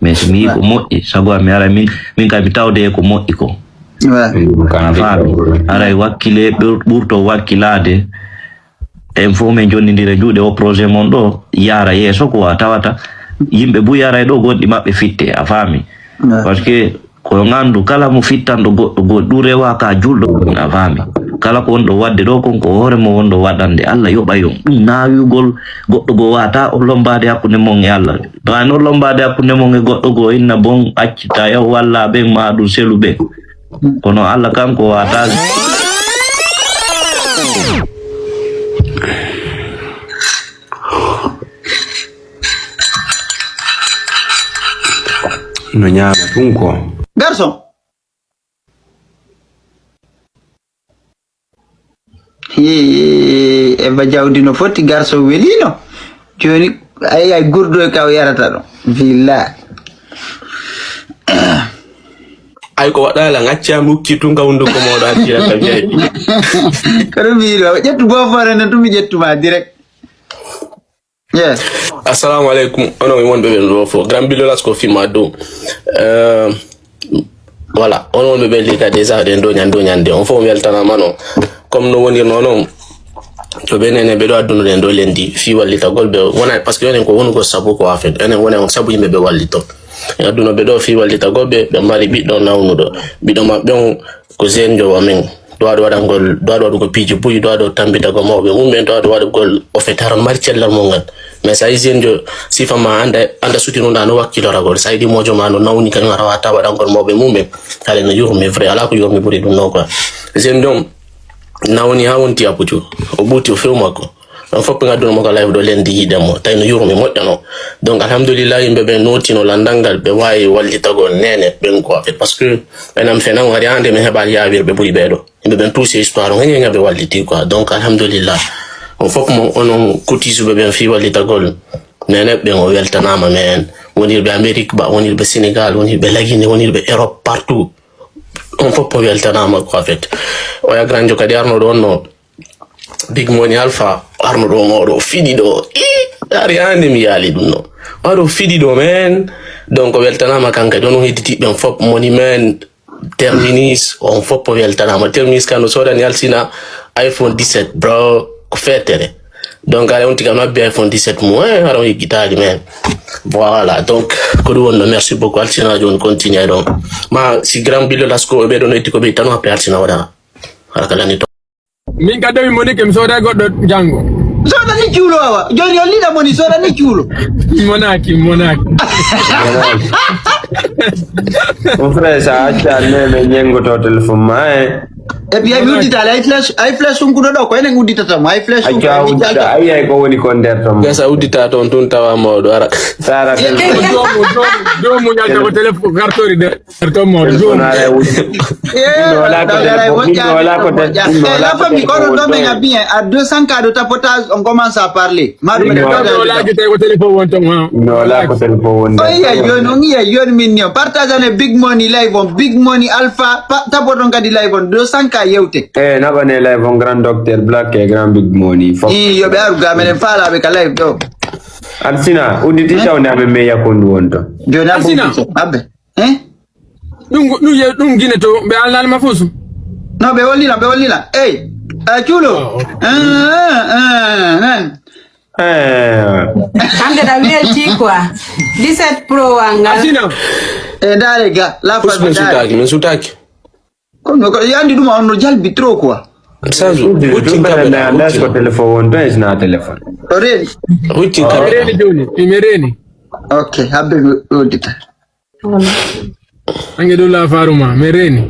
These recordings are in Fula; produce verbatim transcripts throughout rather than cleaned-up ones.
Mais si mi yii ko moƴƴi, sago am mi ara min, min kay mi tawde e ko moƴƴi ko. Ouais. A faami? Aray wakkile ɓur-, ɓurto wakkilaade. En fof min jonnindira juuɗe o projet mon ɗo yaara yeeso quoi, tawata yimɓe buy aray ɗo goɗɗi maɓɓe fitte, a faami? Ouais. Parce que ko nganndu kala mo fittanɗo goɗɗo goo, ɗum rewa ka julɗo, a faami? Kala ko wonɗo waɗde ɗo kon ko hoore mo wonɗo waɗande, Allah yoɓay on. Ɗum naawugol goɗɗo goo wata o lombaade hakkunde mon e Allah. To an o lombaade hakkunde mon e goɗɗo goo, inna bon accita yaw walla ɓen ma ɗum selu ɓe. Kono Allah kanko wata. No ñaama ɗum ko. Garçon. Hii, Eva Jawdi no foti, garçon welino. Jooni, ay, ay gurdo e kaw yarata ɗo. Villa. Ay ko waɗa la ngacca mukki tun ka hunduko moɗo accira ka jeyi. Kono mi yiɗo, ƴettu bofore nden tun mi ƴettuma direct. Yes. Assalamu alaikum. Onon e wonɓe ɓen ɗo fof. Grand Billo Lasko fima dow. Euh, voilà. Onon wonɓe ɓen lika déjà ɗen doñan doñande. On fof weltanama non. Comme no wonirno non. To ɓe nene ɓe ɗo adduno ɗen ɗo lendi. Fi wallitagol ɓe. Wona, parce que enen ko wonugol sabu ko en fait. Enen wona on sabu yimɓe ɓe wallito. En adduno ɓe ɗo fi wallitagol ɓe. Ɓe mari ɓiɗɗo nawnuɗo. Ɓiɗɗo maɓɓe on ko jeune jo wa men. Ɗo aɗo waɗangol, ɗo aɗo waɗugol piiji buy, ɗo aɗo tambitagol mawɓe mum ɓen, ɗo aɗo waɗugol o fait haran mari cellal mum ngal. Mais sa yi jeune jo sifa ma anda, anda suti no ɗa no wakkiloragol. Sa yiɗi mojo ma no nawni kan ngara wata waɗangol mawɓe mum ɓen. Kala no yurmi vrai, ala ko yurmi ɓuri ɗum non quoi. Jeune ɗon nawni ha wonti apuju. O ɓuti o few makko. On fof ɓe ngadduno mo ka live ɗo lendi yiɗe mo. Tawi no yurmi moƴƴano. Donc alhamdulillah yimɓe ɓe notino landal ngal ɓe wawi wallitagol nene ɓen quoi. Parce que enen fenan hari hande min heɓali yawirɓe ɓuri ɓeɗo. Yimɓe ɓen touché histoire on, heñe heña ɓe walliti quoi. Donc alhamdulillah. On fof mo onon kotisuɓe ɓen fi wallitagol. Nene ɓen o weltanama men. Wonirɓe Amérique ba, wonirɓe Sénégal, wonirɓe Lagine, wonirɓe Europe partout. On fof mo weltanama quoi en fait. Oya grand jo kadi arno ɗo on no. Big Money Alpha, arno ɗo mawɗo, o fiɗi ɗo. Ih, ari hande mi yaali ɗum no. Waɗo fiɗi ɗo men. Donc weltanama kanka ɗon on hedditi ɓen fof moni men. Terminis, on fof weltanama. Terminis kan no sodani Alsina iPhone dix-sept bro, ko fetere. Donc ara on tiga no abbi iPhone dix-sept mo, eh, ara on yiggitaali men. Voilà, donc ko ɗum wonno, merci beaucoup Alsina, joni continue ɗon. Ma si grand Billo Lasko ɓe ɗon eddi ko ɓe tano happe Alsina waɗa. Hara kala ni to. Min ka demi Monique mi sooda goɗɗo janngo. Sooda ni cuulo awa. Joni on liɗa moni sooda ni cuulo. Monaki, Monaki. Mon frère, sa acca nene ñengoto téléphone ma e. Et puis ay mi uddita ay flash, ay flash sunkuɗo ɗo ko enen udditata mo ay flash. Acca a uddita ay ay ko woni ko nder to mo. Gasa uddita ton tun tawa mawɗo ara. Sara. Jomu jomu jomu ñalta ko téléphone gartori de. Téléphone ara e wuddi. Ɗum ɗo wala ko téléphone, ɗum ɗo wala ko téléphone, ɗum ɗo wala ko téléphone wonto. La famille, kono ɗo men a bien, à deux cents cas de tapotage, on commence à parler. Ma ɗum ɗo wala ko téléphone wonto, ha. Ɗum ɗo wala ko téléphone wonto. On yiya joni, on yiya joni min ni on. Partage ane Big Money live on, Big Money Alpha, pa-, tapoton kadi live on, deux cents cas yewte. Eh, naɓane live on grand docteur Black e grand Big Money. Fof. I, yo ɓe aru ga, meɗen faalaɓe ka live ɗo. Alsina, udditi tawde aɓe meya ko ndu wonto. Joni Alsina. Abbe. Eh? Ɗum, ɗum ye-, ɗum Gine to, ɓe alnaali ma fof. Non, ɓe hollila, ɓe hollila. Ey, eh, cuulo. Ah, ok. Eh, eh, eh, eh. Eh. Hande da welti quoi. Dix-sept Pro wanga. Asina. Eh, ndaare ga, la famille, ndaare. Min sutaaki, min sutaaki. Kono ko yandi ɗum on no jalbi trop quoi. Ucci ɗum kam ɓe na, na ko téléphone won ton, e sina téléphone. O reeni. Ucci kam. Mi reeni joni, mi reeni. Ok, habbe mi uddita. Ange ɗo laafaru ma, mi reeni.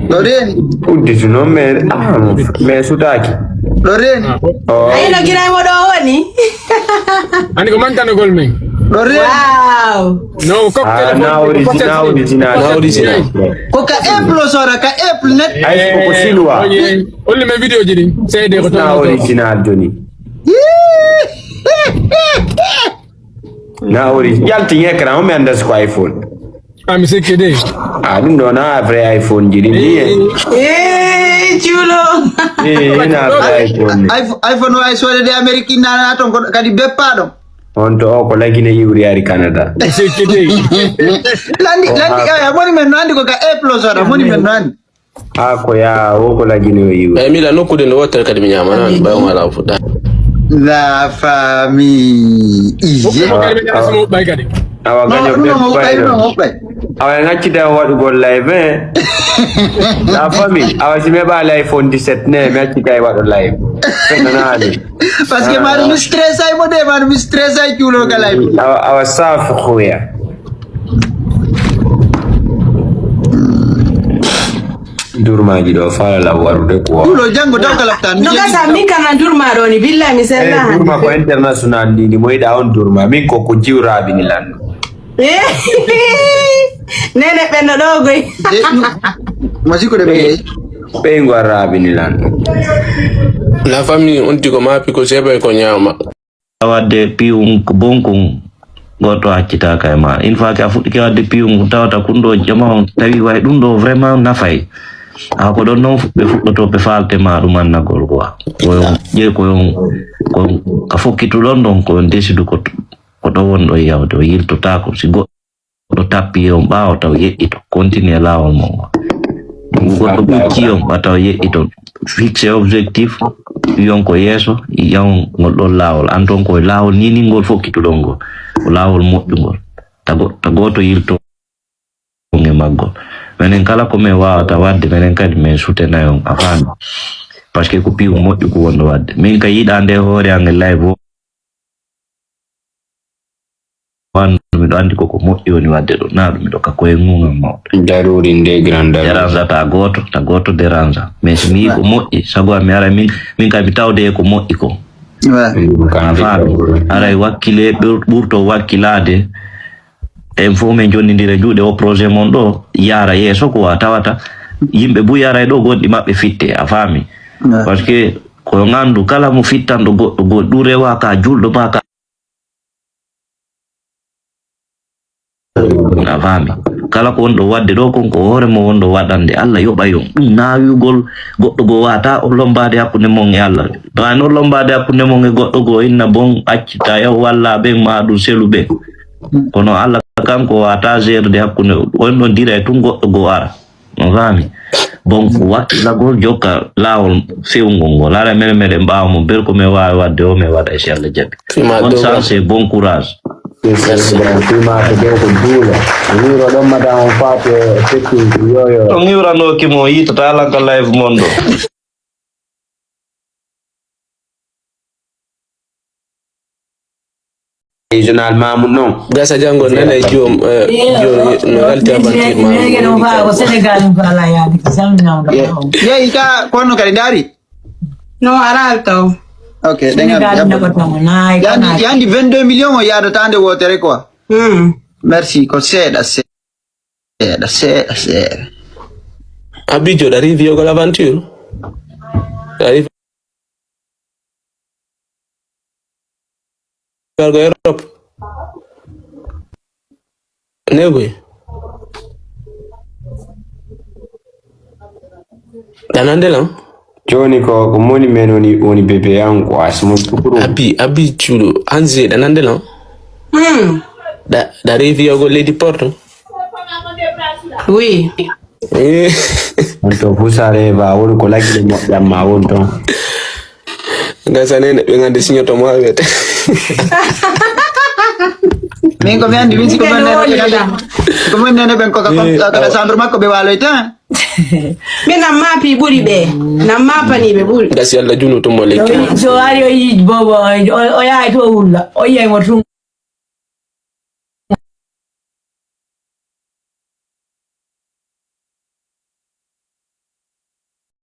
Ɗo reeni. Udditu noon, mais, ah, mais sutaaki. Ɗo reeni. Ah, oh. Ayi, no Gine mo ɗo woni? Ani ko mankanogol men. Ɗo reeni. Wow. No, ko ah, téléphone, na ko original, original, na original. Ko ka Apple sora, ka Apple net. Ay, ko, ko chinois. Oye, holli men vidéo ji ɗin. Seede ko na original joni. Na ori yalti écran o mi annda si ko iPhone. Ah, mi sikki de. Ah, ɗum ɗo na vrai iPhone ji ɗin. Eh. Eh, cuulo. Eh, na vrai iPhone. iPhone, iPhone o ay soodede Amérique nana ton ko kadi beppa ɗon. On to o ko lagine iwri ari Canada. Landi, landi, eh, a moni men no andi ko ka A plus wata, a moni men no andi. Ha ko ya o ko lagine o iwri. Eyi, miɗa nokkude nde wottere kadi mi ñaama, nani, ɓay on alaa fof. La famille. Iye. Awa No, gaño no, ɓe no, ɓay no, ɗo. no, ɓay. Awa en accita waɗugol live, eh. La famille, awa si mi heɓaali iPhone dix-sept ne, mi accitay waɗo live. Fenanaani. Parce que maɗum mi stressay mo de, maɗum mi stressay cuulo ka live. Awa, awa safi xuya. Durmaji ɗo fala la warude ko. Ɗuɗo janngo taw kala tan. No gasa min kam na durma ɗo ni billahi mi Eh, sella. Durma ko international ndi ndi moyɗa on Durma, min ko ko jiwraɓe ni lanɗo. Nene ɓenno ɗo goy. Masiko de ɓe. Ɓeygo araɓe ni lanɗo. La famille, on tigi ko maapi ko seeɓa e ko ñaama. Wadde piyum ko bonkun goɗɗo accitaka e ma. Une fois que a fuɗɗike wadde piyum, tawata kun ɗo jama on tawi way ɗum ɗo vraiment nafay. A ko ɗon noon ɓe fuɗɗoto ɓe falte ma ɗum annagol quoi. Koyon ƴe koyon, koyon ka fokkituɗon ɗon koyon décide ko ko ɗo wonɗo yawde o yiltotako si goɗɗo ɗo tappi on ɓaawo taw yeƴƴito continue laawol mon ngol. Ɗum goɗɗo ɓucci on ɓa taw yeƴƴito fixe objectif yon ko yeeso, yon ngol ɗon laawol an ton koye laawol ni ni ngol fokkituɗon ngol ko laawol moƴƴungol. Tago tagoto yilto e maggol. Menen kala ko min wawata wadde menen kadi min soutenay on a faami. Parce que ko piiw moƴƴu ko wonɗo wadde min ka yiɗa nde hoore an e live o. Wan miɗo andi koko moƴƴi woni wadde ɗo na ɗum miɗo ka koye mumam mawɗo. Daruri nde grand daruri. Dérange ta goto ta goto dérange mais so mi yi ko moƴƴi sago am mi ara min min kadi mi tawde e ko moƴƴi ko. A faami aray wakkile ɓur- ɓurto wakkilade. En fof min jonnidira juuɗe o projet mon ɗo yara yeeso ko wa tawata yimɓe bu yaray ɗo gonɗi maɓɓe fitte a faami. Parce que ko gandu kala mo fittanɗo goɗɗo goɗɗo ɗum rewa ka julɗo ma ka. A faami kala ko wonɗo wadde ɗo kon ko hoore mo wonɗo waɗande allah yoɓa yon ɗum nawigol. Goɗɗo goo wata o lombade hakkunde mon e allah. Wani o lombade hakkunde mon e goɗɗo goo inna bon accita yaw walla ɓen ma ɗum selu ɓen. Kono allah kanko wata gerde hakkunde on ɗon diray tun goɗɗo goo ara. No faami. Bon ko wakkilagol jokka laawol fewngol ngol hara mene meɗen ɓaawa mo bel ko min waawi waɗde o min waɗa e si allah jaɓi. Bonne chance et bon courage. Fima ko dow ko juula. Wiro ɗon madame on faati e fettinki yoyo. On iwranooki mo yiitata alanka live mon ɗo. Journal mamu non. Gasa janngo nana e joom joom no yalti avantir Megen o faa ko Sénégal ko ala yaade ko salminama ɗo. Yeyi ka konno kadi ndaari. No aral taw. Ok ɗen Sénégal nako tamo nayi yandi yandi vingt-deux millions o yaadata nde wootere quoi. Hmm. Merci ko seeɗa seeɗa seeɗa seeɗa. Abijo ɗa riifi yogol aventure. Ɗa riifi yogol Europe. Negoy. Ɗa nande lan. Joni ko ko moni men woni woni bébé an ko asmo tukuru. Abi abi cuuɗo ange ɗa nande lan. Hmm. Ɗa ɗa riifi yogol leydi porto. Oui. Eh, On to fusare ba won ko lagile moƴƴam ma won ton. Gasa nene ɓe gande signoto mo a wiyete. Min ko mi andi min siko men nene ɓe gande ko min nene ɓen ko ka kala chambre makko ɓe waloyta. Min nan maapi ɓuri ɓe. Nan maapani ɓe ɓuri. Gasi allah juno tummo lekki mo. So ari o yii bobo o yahay to wulla o yiyay mo tun.